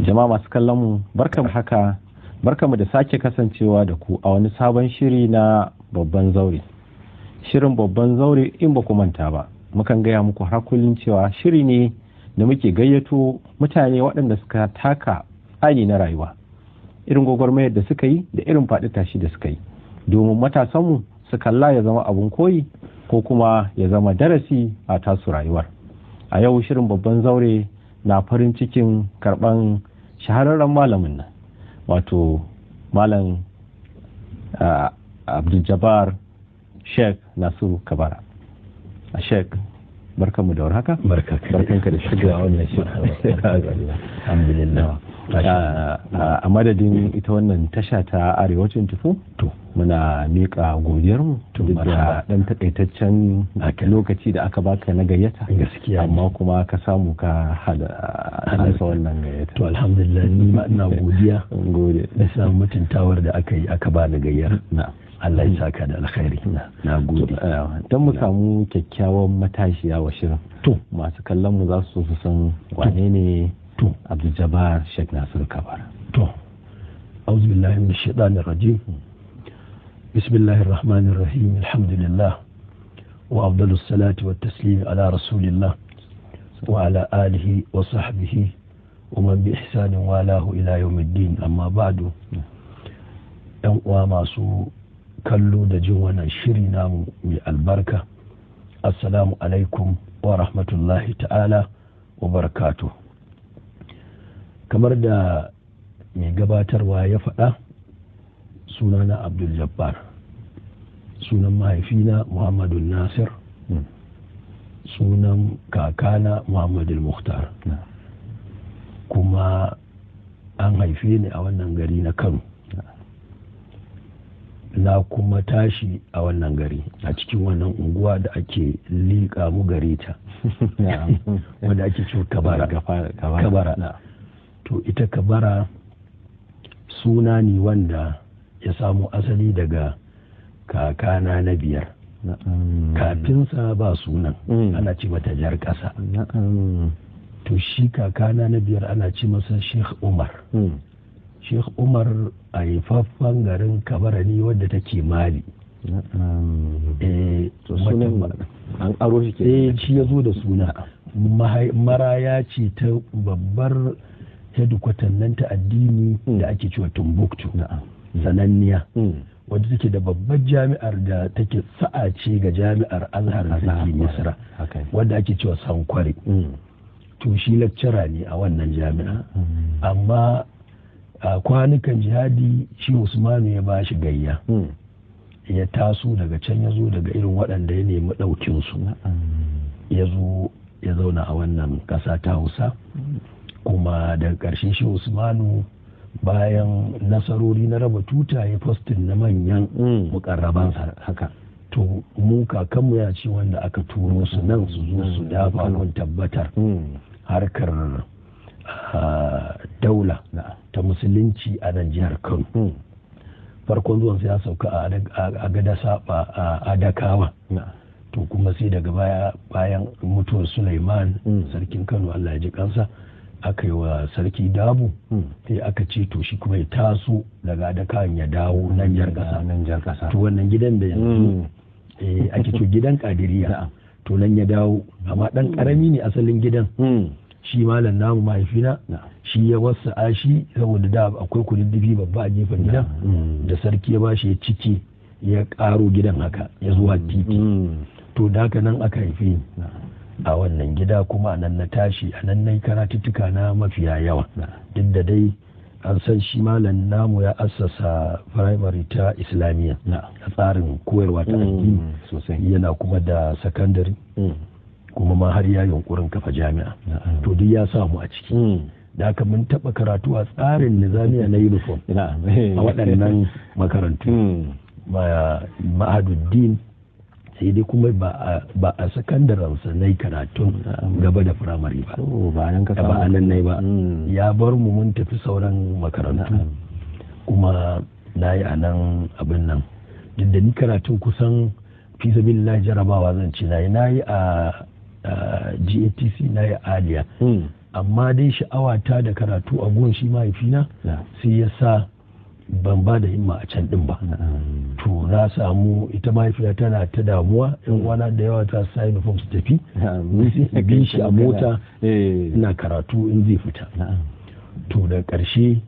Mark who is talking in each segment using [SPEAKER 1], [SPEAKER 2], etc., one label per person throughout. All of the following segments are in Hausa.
[SPEAKER 1] Jama'a masu kallon mu, barkamu haka, barkamu da sake kasancewa da ku a wani sabon shiri na Babban Zaure. Shirin Babban Zaure, in ba ku manta ba, mukan gaya muku har kullum cewa shiri ne da muke gayyato mutane waɗanda suka taka tsani na rayuwa, irin gwagwarmayar da suka yi da irin faɗi tashi da suka yi, domin matasanmu su kalla ya zama abun koyi ko kuma ya zama darasi a tasu rayuwar. A yau shirin Babban Zaure na farin cikin karɓan shahararren malamin nan, wato Malam Abdul Sheikh Nasiru Kabara. A Sheikh, barkanmu da warhaka. Barkanka da shiga wannan shirin.
[SPEAKER 2] Alhamdulillah.
[SPEAKER 1] A madadin ita wannan tasha ta Arewa 24, muna miƙa godiyarmu duk da ɗan takaitaccen lokaci da aka baka na gayyata, amma kuma ka samu ka hada wannan gayyata.
[SPEAKER 2] To, alhamdulillah, ni ma ina godiya da samun mutuntawar da aka yi aka ba ni gayyar. Allah ya saka da alkhairi, na gode.
[SPEAKER 1] Don mu samu kyakkyawan matashiya wa shirin, masu kallon mu za su so su san wane ne Abdul Sheikh Nasiru Kabara.
[SPEAKER 2] To, أعوذ بالله من الشيطان الرجيم، بسم الله الرحمن الرحيم، الحمد لله وأفضل الصلاة والتسليم على رسول الله وعلى آله وصحبه ومن بإحسان والاه إلى يوم الدين، أما بعد. ‘Yan uwa masu kallo da jin wannan shiri namu mai albarka, assalamu alaikum wa rahmatullahi ta'ala wa barakatuh. Kamar da mai gabatarwa ya faɗa, sunana Abdul Jabbar, sunan mahaifina Muhammadu Nasir, sunan kakana Muhammadu Muhtar, kuma an haife ni a wannan gari na Kano, na kuma tashi a wannan gari, a cikin wannan unguwa da ake liƙa mu gare ta, wanda ake cewa Kabara. Kabara. To, ita Kabara suna ne wanda ya samo asali daga kakana na biyar. Kafinsa ba sunan, ana ce mata Jar Ƙasa. To, shi kakana na biyar ana ce masa Sheikh Umar. Sheikh Umar a haifaffen garin Kabara ne wadda take Mali.
[SPEAKER 1] An aro shi?
[SPEAKER 2] Eh, shi ya zo da suna. Maraya ce ta babbar hedikwatan nan ta addini da ake cewa Tumbuktu, sananniya, wadda take da babbar jami'ar da take sa'a ce ga Jami'ar Azhar da take Misra, wadda ake cewa Sankware. To, shi lecturer ne a wannan jami'a, amma a kwanukan jihadi shi Usmanu ya ba shi gayya, ya taso daga can, ya zo daga irin waɗanda ya nemi ɗaukinsu, ya zo ya zauna a wannan ƙasa ta Hausa. Kuma daga ƙarshe shi Usmanu, bayan nasarori na raba tuta, ya posting na manyan mukarrabansa. To, mu kakanmu ya ce wanda aka turo su nan su zo su dafa kun tabbatar harkar daula ta musulunci a nan jihar Kano. Farkon zuwansa ya sauka a Gada Saba a Adakawa. To, kuma sai daga baya, bayan mutuwar Suleiman sarkin Kano, Allah ya ji kansa, aka yi wa Sarki Dabu, sai aka ce to shi kuma ya taso daga Adakawan ya dawo nan Jar Kasa.
[SPEAKER 1] Nan Jar Kasa.
[SPEAKER 2] To, wannan gidan da yanzu ake ce gidan Kadiriya, to nan ya dawo, amma dan karami ne asalin gidan. Shi malam namu mahaifina shi ya wasa shi, saboda da akwai kududdufi babba a gefen gidan da sarki ya bashi ya ciki, ya karo gidan haka ya zuwa titi. To, da haka nan aka haife ni a wannan gida, kuma a nan na tashi, a nan na yi karatuttuka na mafiya yawa. Duk da dai an san shi malam namu ya assasa firamare ta Islamiyya a tsarin koyarwa ta addini, yana kuma da sakandare, kuma ma har ya yunkurin kafa jami'a. To, duk ya samu a ciki. Da haka mun taɓa karatu a tsarin nizamiya na uniform a waɗannan makarantu, Ma'aduddin. Sai dai kuma ba a sakandarensa na yi karatun gaba da firamare ba.
[SPEAKER 1] Ba nan ka
[SPEAKER 2] Ba a nan nai ba. Ya bar mu mun tafi sauran makarantu, kuma na yi a nan abin nan. Duk da ni karatun kusan fi sabilillah jarabawa zan ce na yi a GATC, na yi Aliya. Amma dai sha'awata da karatu a gun shi mahaifina sai ya sa ban ba da himma a can din ba. To na samu ita mahaifiya tana ta damuwa, yan uwana da yawa ta sa uniform su tafi, sai bin shi a mota ina karatu in zai fita. To da ƙarshe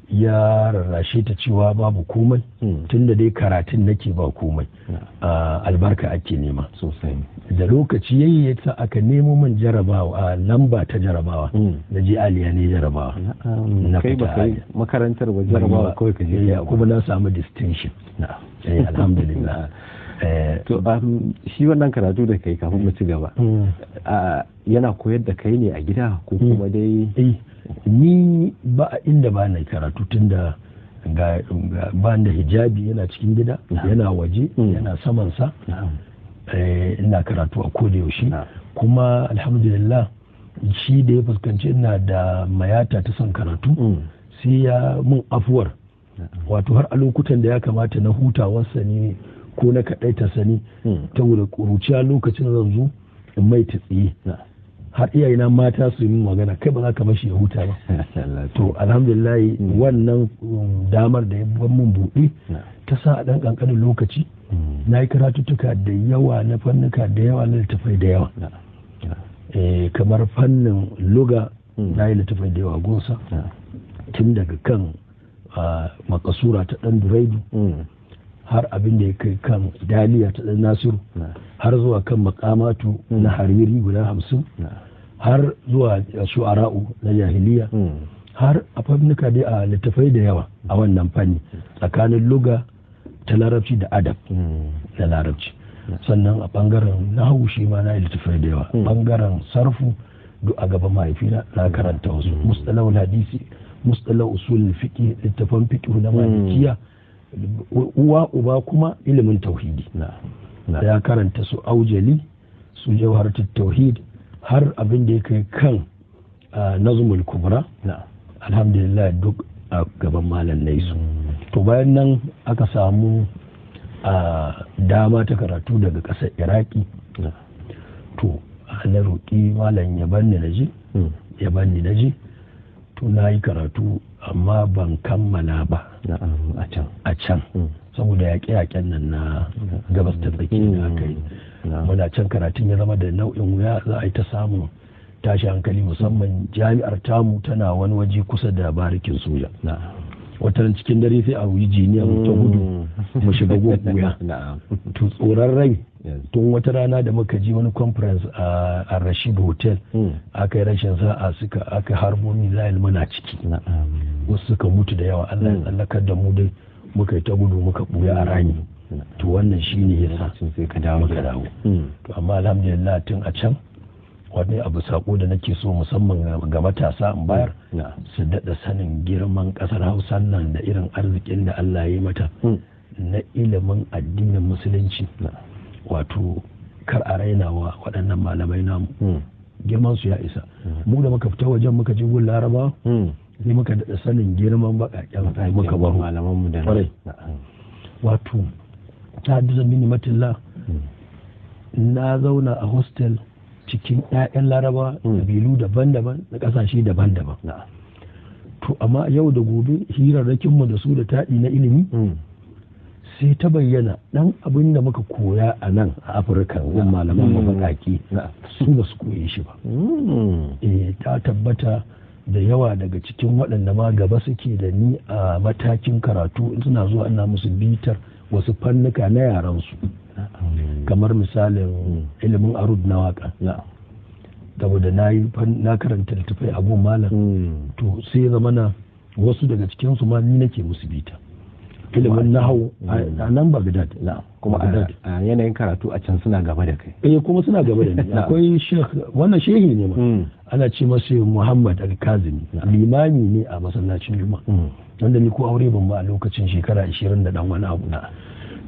[SPEAKER 2] ya rarrashe ta cewa babu komai, tunda dai karatun nake ba komai, albarka ake nema
[SPEAKER 1] sosai.
[SPEAKER 2] Da lokaci yayi ya sa aka nemo min jarabawa, lamba ta jarabawa, na je Aliya ne jarabawa.
[SPEAKER 1] Na kai ba kai makarantar ba, jarabawa kawai ka je?
[SPEAKER 2] Kuma na samu distinction, alhamdulillah.
[SPEAKER 1] To shi wannan karatu da kai, kafin mu ci gaba, yana koyar da kai ne a gida ko kuma dai?
[SPEAKER 2] Ni ba inda ba na karatu, tunda ga ba da hijabi, yana cikin gida, yana waje, yana samansa, ina karatu a koda yaushe. Kuma alhamdulillah, shi da ya fuskanci ina da mayata ta son karatu, sai ya mun afuwar, wato har a lokutan da ya kamata na hutawarsa ne ko na kaɗaita sani ta wuri ƙuruciya, lokacin zan zo in mai ta tsiye, har iyayena mata su yi min magana, kai ba za ka bashi ya huta ba. To alhamdulillah, wannan damar da ya ban mun buɗe ta sa a ɗan ƙanƙanin lokaci na yi karatuttuka da yawa na fannuka da yawa, na littafai da yawa, kamar fannin luga na yi littafai da yawa gunsa, tun daga kan Makasura ta Ɗan Duraidu har abin da ya kai kan Daliya ta Ɗan Nasiru, har zuwa kan Makamatu na Hariri guda 50, har zuwa Shu'ara'u na jahiliya, har a fannuka dai a littafai da yawa a wannan fanni tsakanin luga ta Larabci da adab na Larabci. Sannan a bangaren nahawu shi ma na littafai da yawa, bangaren sarfu duk a gaban mahaifina na karanta wasu, mustalahul hadisi, mustalah usul fiqh, littafan fiqh na Malikiya, uwa uba kuma ilimin tauhidi, ya karanta su Aujali, su Jawharatut Tauhid, har abin da ya kai kan Nazmul Kubra. Alhamdulillah, duk a gaban malam na su. To bayan nan aka samu dama ta karatu daga ƙasar Iraki. To na roƙi malam ya banni na je, ya banni na je. To na yi karatu amma ban kammala ba a can, saboda yaƙe-yaƙen nan na Gabas ta Tsakiya da aka yi. Muna can karatun ya zama da nau'in wuya, za a yi ta samun tashi hankali, musamman jami'ar tamu tana wani waje kusa da barikin soja. Wata cikin dare sai a yi jiniya mu ta gudu mu shiga wuya. To tsoron rai, tun wata rana da muka ji wani conference a Rashid Hotel, aka yi rashin sa'a suka aka harbo missile, muna ciki, wasu suka mutu da yawa. Allah ya tsallakar da mu dai, muka yi ta gudu muka buya a rami. To wannan shine yasa
[SPEAKER 1] sai ka dawo.
[SPEAKER 2] Muka dawo. To amma alhamdulillah, tun a can wani abu sako da nake so musamman ga matasa in bayar, su daɗa sanin girman ƙasar Hausa nan da irin arzikin da Allah ya yi mata na ilimin addinin Musulunci. Wato kar a rainawa waɗannan malamai namu, girman su ya isa. Mu da muka fita wajen muka je gun Laraba, sai muka daɗa sanin girman baƙaƙen muka baro.
[SPEAKER 1] Malaman mu da
[SPEAKER 2] Kwarai. Wato ta haddasa mini matilla, na zauna a hostel cikin 'ya'yan Laraba, kabilu daban-daban na ƙasashe daban-daban. To amma yau da gobe hirarrakinmu da su da taɗi na ilimi, sai ta bayyana ɗan abin da muka koya a nan a Afirka gun malaman mu baƙaƙe, su ba su koye shi ba. Eh, ta tabbata da yawa daga cikin waɗanda ma gaba suke da ni a matakin karatu, in suna zuwa ina musu bitar wasu fannuka na yaransu, kamar misalin ilimin arud na waka, saboda na yi na karanta littattafai a gun malam. To sai ya zama na wasu daga cikinsu ma ni nake musu bita ilimin nahau a nan Bagdad.
[SPEAKER 1] Kuma
[SPEAKER 2] Baghdad.
[SPEAKER 1] A yanayin karatu a can suna gaba da kai.
[SPEAKER 2] Eh, kuma suna gaba da ni. Akwai sheikh, wannan shehi ne ma, ana ce masa Muhammad Al-Kazimi, limami ne a masallacin Juma'a, wanda ni ko aure ban ba a lokacin, shekara 20 da dan wani abu.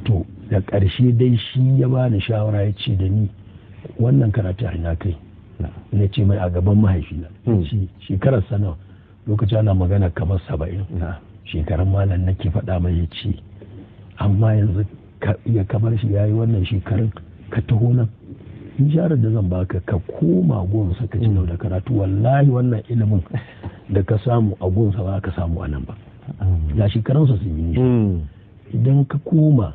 [SPEAKER 2] To da ƙarshe dai shi ya bani shawara, ya ce da ni, wannan karatu a ina kai? Na ce mai a gaban mahaifina. Ya ce shekarar sana lokacin ana magana kamar 70 shekarun malam nake faɗa mai. Ya ce amma yanzu ka iya kamar shi ya yi wannan shekarun ka taho nan. Isharar da zan baka, ka koma gunsa ka ci gaba da karatu. Wallahi wannan ilimin da ka samu a gunsa ba ka samu a nan ba. Ga shekaransa sun yi nisa. Idan ka koma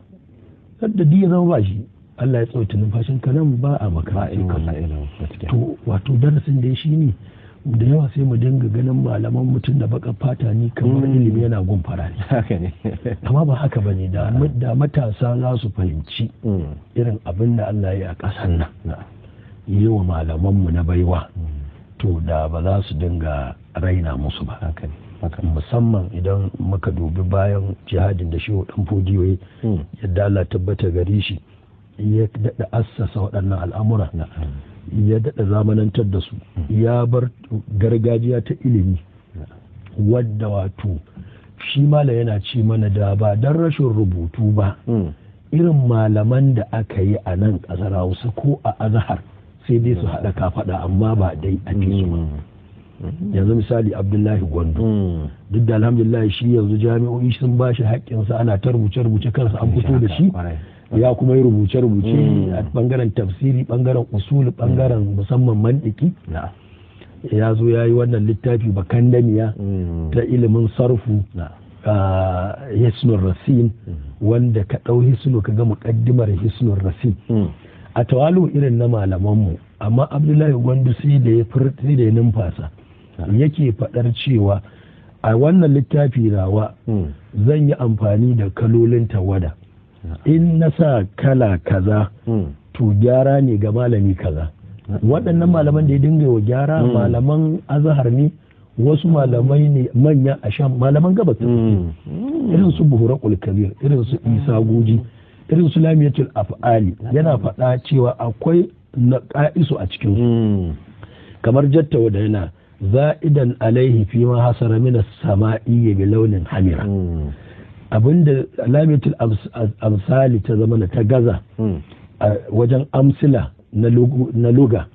[SPEAKER 2] yadda duk ya zama ba shi, Allah ya tsawaita numfashin ka, nan ba a
[SPEAKER 1] Ba
[SPEAKER 2] makara.
[SPEAKER 1] irin wannan ilimin gaskiya.
[SPEAKER 2] To wato darasin da shi ne, da yawa sai mu dinga ganin malaman mutum da baka fata ni kamar ilimi yana gun fara ne.
[SPEAKER 1] Haka ne.
[SPEAKER 2] Amma ba haka bane. Da matasa za su fahimci irin abin da Allah ya yi a ƙasar nan, yi wa malamanmu na baiwa, to da ba za su dinga raina musu ba.
[SPEAKER 1] Haka ne, haka.
[SPEAKER 2] Musamman idan muka dubi bayan jihadin da Shehu Dan Fodiyo ya, yadda Allah tabbata gare shi, ya daɗa assasa waɗannan al'amura, ya daɗa zamanantar da su, ya bar gargajiya ta ilimi, wadda wato shi malam yana ce mana da ba don rashin rubutu ba, irin malaman da aka yi a nan ƙasar Hausa ko a Azahar sai dai su haɗa kafaɗa, amma ba dai a fi su ba. Yanzu misali Abdullahi Gwandu, duk da alhamdulillah shi yanzu jami'o'i sun ba shi haƙƙinsa, ana ta rubuce-rubuce kansa, an fito da shi, ya kuma yi rubuce-rubuce a bangaren tafsiri, bangaren usuli, bangaren musamman mantiki. Ya zo ya yi wannan littafi Bakandamiya ta ilimin sarfu, Hisnul Rasin, wanda ka ɗau Hisnu ka ga muƙaddimar Hisnul Rasin a tawalu irin na malamanmu. Amma Abdullahi Gwandu sai da ya sai da ya numfasa yake faɗar cewa a wannan littafi nawa zan yi amfani da kalolin tawada, in na sa kala kaza to gyara ne ga malami kaza. Waɗannan malaman da ya dinga wa gyara, malaman Azahar ne, wasu malamai ne manya a Sham, malaman Gabas ta Tsakiya, irin su Buhura Kabir, irin su Isa Guji, irin su Lamiyatul Af'ali. Yana faɗa cewa akwai naqa'isu a cikin su, kamar jattawa da yana za'idan alaihi fi ma hasara min as-sama'i bi launin hamira. Abinda Lamiyatul Amsali ta zama ta gaza a wajen amsila na luga,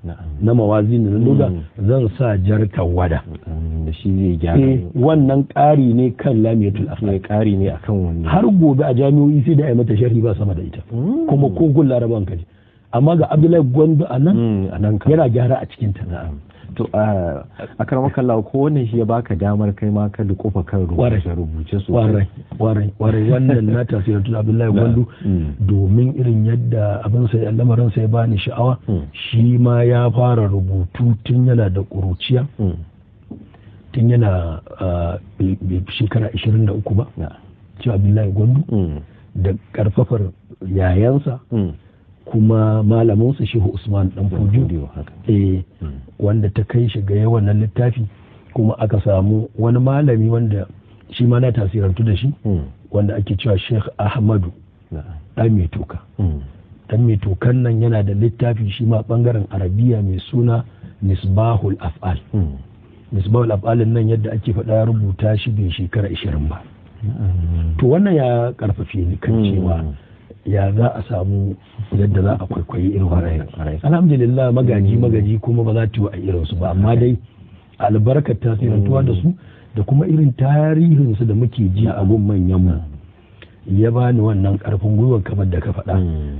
[SPEAKER 2] na mawazi na luga, zan sa jar tawada.
[SPEAKER 1] Da shi zai gyara.
[SPEAKER 2] Wannan ƙari ne kan Lamiyatul Af'ali.
[SPEAKER 1] Ƙari ne akan wannan.
[SPEAKER 2] Har gobe a jami'o'i sai da ai mata sharhi ba sama da ita, kuma ko gun Laraban kaji. Amma ga Abdullahi Gwandu a nan yana gyara a cikin ta.
[SPEAKER 1] To a karamakallah, ko wannan shi ya baka damar kai ma ka dukufa kan rubuce rubuce sosai?
[SPEAKER 2] Warai warai warai, wannan na tasirantu da Abdullahi Gwandu, domin irin yadda abin sai lamarin sai bani sha'awa. Shi ma ya fara rubutu tun yana da ƙuruciya, tun yana shekara 23 ba, cewa Abdullahi Gwandu da karfafar yayansa kuma malaminsa Shehu Usman Dan Fodio, wanda ta kai shi ga yawan nan littafi. Kuma aka samu wani malami wanda shi ma na tasirantu da shi, wanda ake cewa Sheikh Ahmadu Dan Mai Toka. Dan Mai Tokan nan yana da littafi shi ma bangaren Arabiya mai suna Misbahul Af'al. Misbahul Af'al nan, yadda ake faɗa, rubuta shi bai shekara 20 ba. To wannan ya karfafe ni kan cewa ya za a samu yadda za a kwaikwayi irin wannan. Alhamdulillah, magaji magaji kuma ba za ta yi a irinsu ba, amma dai albarkar tasirantuwa da su da kuma irin tarihinsu da muke ji a gun manyan mu ya bani wannan karfin gwiwa kamar da ka faɗa,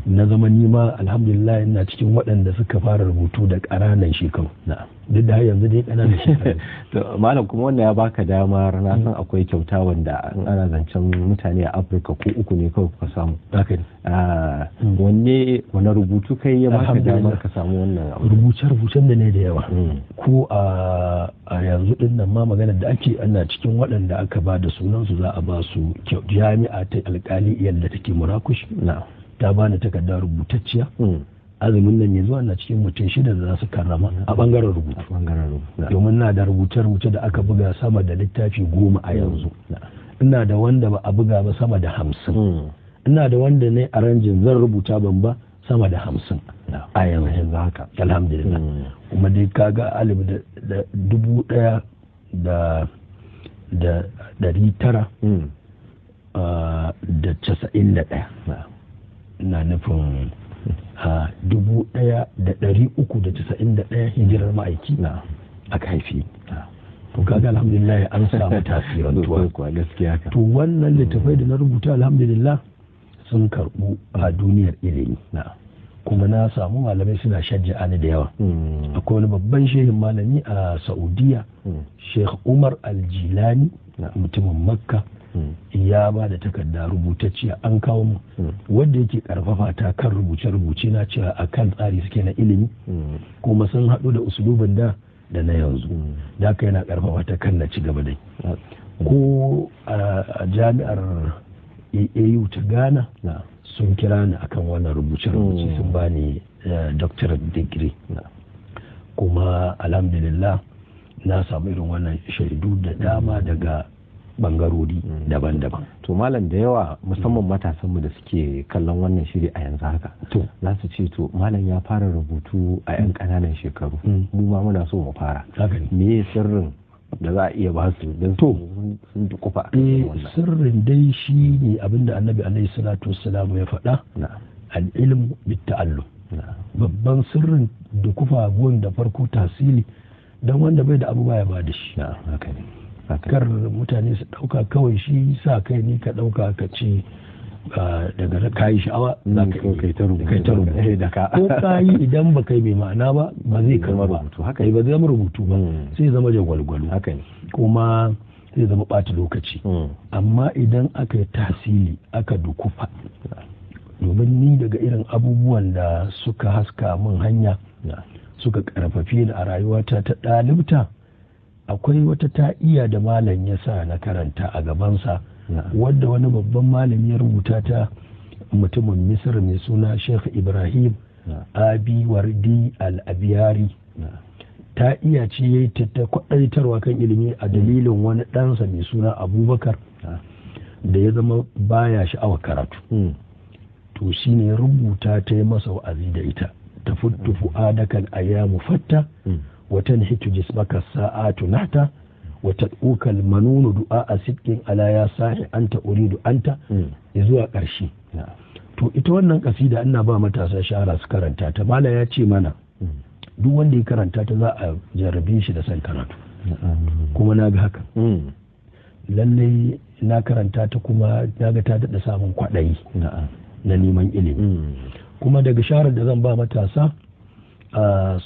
[SPEAKER 2] na zama nima alhamdulillah ina cikin waɗanda suka fara rubutu da ƙananan shekaru, duk da har yanzu dai ƙananan shekaru.
[SPEAKER 1] To malam, kuma wannan ya baka damar, na san akwai kyauta wanda in ana zancen mutane a Afirka ko uku ne kawai kuka samu.
[SPEAKER 2] Haka ne.
[SPEAKER 1] Wanne wani rubutu kai ya baka damar ka samu wannan abu?
[SPEAKER 2] Rubuce-rubucen da ne da yawa, ko a yanzu din nan ma magana da ake, ana cikin waɗanda aka ba da sunansu za a ba su jami'a ta Alkali da take Murakush ta bani takarda rubutacciya. Azumin nan ya zuwa na cikin mutum shida da za su karrama a bangaren rubutu, domin na da rubuce-rubuce da aka buga sama da littafi 10 a yanzu, ina da wanda ba a buga ba sama da 50, ina da wanda ne a ranjin zan rubuta ban ba sama da 50 a yanzu
[SPEAKER 1] haka.
[SPEAKER 2] Alhamdulillah. Kuma dai kaga 1991, ina nufin 1391 hijirar ma'aiki aka haifi. To kaga alhamdulillah an samu tasirantuwa. To wannan littafai da na rubuta, alhamdulillah sun karbu a duniyar ilimi. Kuma na samu malamai suna shajja'a ni da yawa. Akwai wani babban shehin malami a Saudiya, Sheikh Umar Aljilani, mutumin Makka, ya ba da takarda rubutacciya an kawo mu, wanda yake karfafa ta kan rubuce-rubuce na cewa a kan tsari suke na ilimi, kuma sun haɗu da usulubin da na yanzu. Da haka yana karfafa ta kan na ci gaba dai. Ko a jami'ar AAU ta Ghana sun kira ni akan wannan rubuce-rubuce, sun bani doctorate degree. Kuma alhamdulillah na samu irin wannan shaidu da dama daga bangarori daban-daban.
[SPEAKER 1] To malam, da yawa musamman matasanmu da suke kallon wannan shiri a yanzu haka za su ce to malam ya fara rubutu a 'yan ƙananan shekaru, mu ma muna so mu fara. Me sirrin da za a iya ba su don sun dukufa?
[SPEAKER 2] Sirrin dai shi ne abinda Annabi alaihi salatu wassalam ya faɗa, al-ilmu bit-ta'allum. Babban sirrin dukufa gun da farko tasiri, don wanda bai da abu baya ba da shi. Kar mutane su ɗauka kawai shi sa kai ni ka ɗauka ka ce daga ka yi sha'awa za ka
[SPEAKER 1] kai ta rubutu,
[SPEAKER 2] kai ta rubutu. Ko ka yi, idan ba kai mai ma'ana ba, ba zai karɓa ba, ba zai zama rubutu ba, sai zama jagwalgwalo, kuma zai zama ɓata lokaci. Amma idan aka yi tasiri, aka dukufa, domin ni daga irin abubuwan da suka haska min hanya, suka karfafe ni a rayuwata ta ɗalibta, akwai wata ta'iya da malam ya sa na karanta a gabansa, wadda wani babban malami ya rubuta ta, mutumin Misir mai suna Sheikh Ibrahim Abi Wardi Al-Abiyari. Ta iya ce ya yi ta kwaɗaitarwa kan ilimi a dalilin wani ɗansa mai suna Abubakar da ya zama baya sha'awar karatu. To shi ne rubuta ta yi masa wa'azi da ita: tafuttu fu'adakal ayyamu fatta, wa tanhitu jismaka sa'atu nahta, wa tad'ukal manunu du'a sidqin ala ya sahi anta uridu anta, zuwa ƙarshe. To ita wannan kasida ina ba matasa shahara su karanta ta. Malam ya ce mana duk wanda ya karanta ta za a jarrabe shi da son karatu, kuma na ga haka. Lallai na karanta ta kuma na ga ta daɗa samun kwaɗayi na neman ilimi. Kuma daga shawarar da zan ba matasa,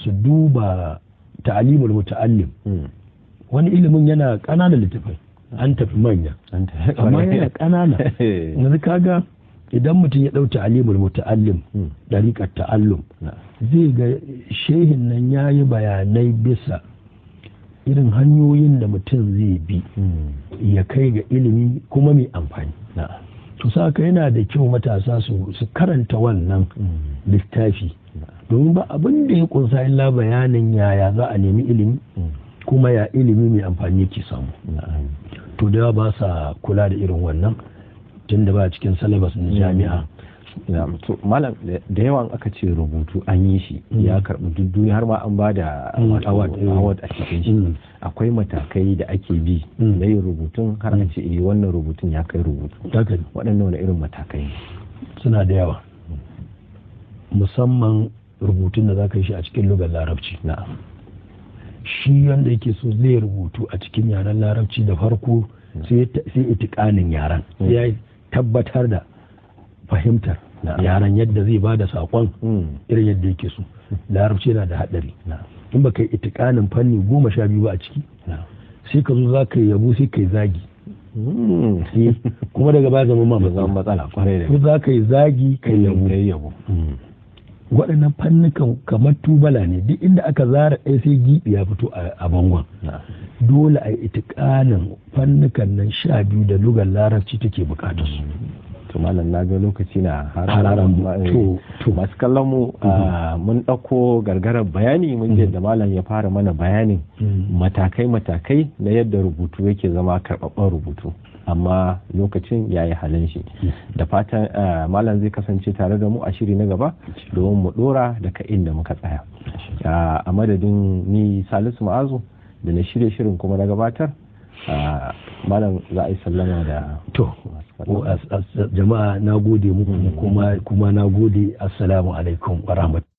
[SPEAKER 2] su duba Ta'alimul Muta'allim. Wani ilimin yana ƙananan littafai, an tafi manya, amma yana ƙanana. Yanzu kaga idan mutum ya ɗau Ta'alimul Muta'allim, ɗariƙar ta'allum, zai ga shehin nan ya yi bayanai bisa irin hanyoyin da mutum zai bi ya kai ga ilimi kuma mai amfani. To saka yana da kyau matasa su karanta wannan littafi, domin ba abin da ya kunsa illa bayanin yaya za a nemi ilimi, kuma ya ilimi mai amfani yake samu. To da ba sa kula da irin wannan, tunda ba cikin syllabus na jami'a.
[SPEAKER 1] To malam, da yawan aka ce rubutu an yi shi ya karɓi duk duniya, har ma an ba da award a cikin shi, akwai matakai da ake bi na yin rubutun har a ce eh, wannan rubutun ya kai rubutu. Waɗannan wani irin matakai ne?
[SPEAKER 2] Suna da yawa, musamman rubutun da za ka yi shi a cikin lugar Larabci. Shi wanda yake so zai rubutu a cikin yaren Larabci, da farko sai itikanin yaren, sai ya tabbatar da fahimtar yaren yadda zai ba da saƙon irin yadda yake so. Larabci yana da haɗari. In ba ka yi itikanin fanni 12 ba a ciki, sai ka zo za ka yi yabo, sai ka yi zagi, kuma daga baya zama ma
[SPEAKER 1] matsala.
[SPEAKER 2] Kwarai, ko za ka yi zagi, ka yi yabo. Waɗannan fannukan kamar tubala ne, duk inda aka zara ɗaya sai giɓi ya fito a bangon. Dole a yi itikanin fannukan nan 12 da lugar Larabci take bukatar su.
[SPEAKER 1] To malam, na ga lokaci na
[SPEAKER 2] hararan.
[SPEAKER 1] To masu kallon mu, mun ɗauko gargarar bayani, mun je da malam ya fara mana bayanin matakai matakai na yadda rubutu yake zama karɓaɓɓen rubutu, amma lokacin ya yi halin shi. Da fatan malam zai kasance tare da mu a shiri na gaba domin mu ɗora daga inda muka tsaya. A madadin ni Salisu Ma'azu da na shirya shirin kuma na gabatar, malam, za a yi sallama da
[SPEAKER 2] To jama'a, na gode muku, kuma na gode. Assalamu alaikum wa rahmatullahi.